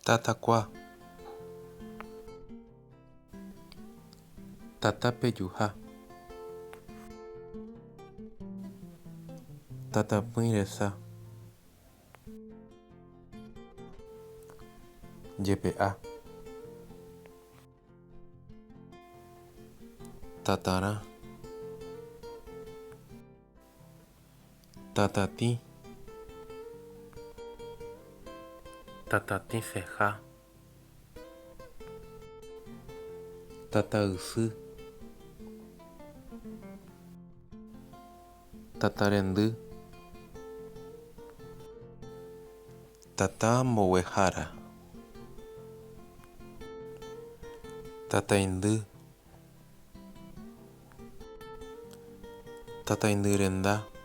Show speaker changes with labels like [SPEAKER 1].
[SPEAKER 1] Tatakua. Tata pejuha. Tatapỹi resa. Jepe'a. Tatarã. Tatatĩ. Tatatĩ seha. Tataysy. Tatarendy. Tata mboguehára. Tataindy. Tataindy renda.